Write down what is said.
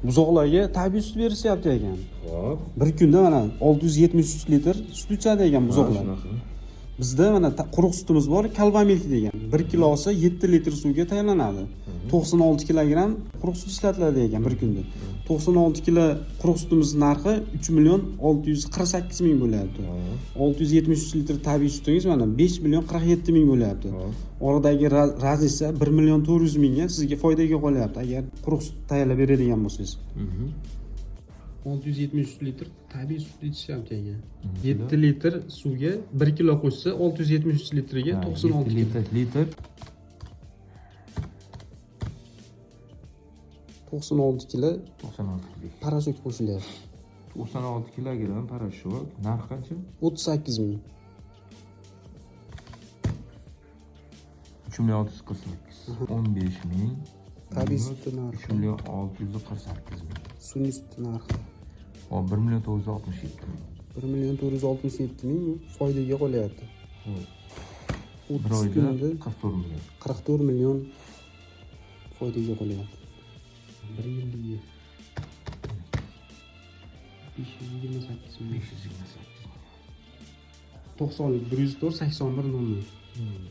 Buzoqlarga tabiiy sut berishyapti ekan. Hop. Bir kunda mana 673 litr sut ichadi ekan buzoqlar. Shunaqa. Bizda mana quruq sutimiz bor, Kalvamilk degan. 1 kilosi 7 litr suvga tayyorlanadi. 96 kilogramm quruq sut ishlatiladi ekan bir kunda. 96 kilo quruq sutimiz narxi 3 million 648 ming bo'lyapti. 673 litr tabiiy sutingiz mana 5 million 47 ming bo'lyapti. Hop. Oradagi разница 1 million 400 mingga sizga foydaga qolyapti agar quruq sut tayyorlab beradigan bo'lsangiz. 673 litr tabiiy sut ichishyapti ekan. 7 litr suvga 1 kilo qo'shsa, 673 litriga 96 kilo. Litr litr. 96 kilo 96 kilo. Порошок qo'shilyapti. 96 kilogramm порошок. Narxi qancha? 38 ming. 3 million 648. 15 ming. Tabiiy sutni narxi. 3 million 648 ming. Sun'iy sut narxi. Hop, 1 million 967 ming. 1 million 467 ming foydaga qolyapti. Hop. Bir 30 oyda kunda 44 million. 44 million foydaga qolyapti. Bir yilligi 528 ming. 528 ming. 90 104 81 00.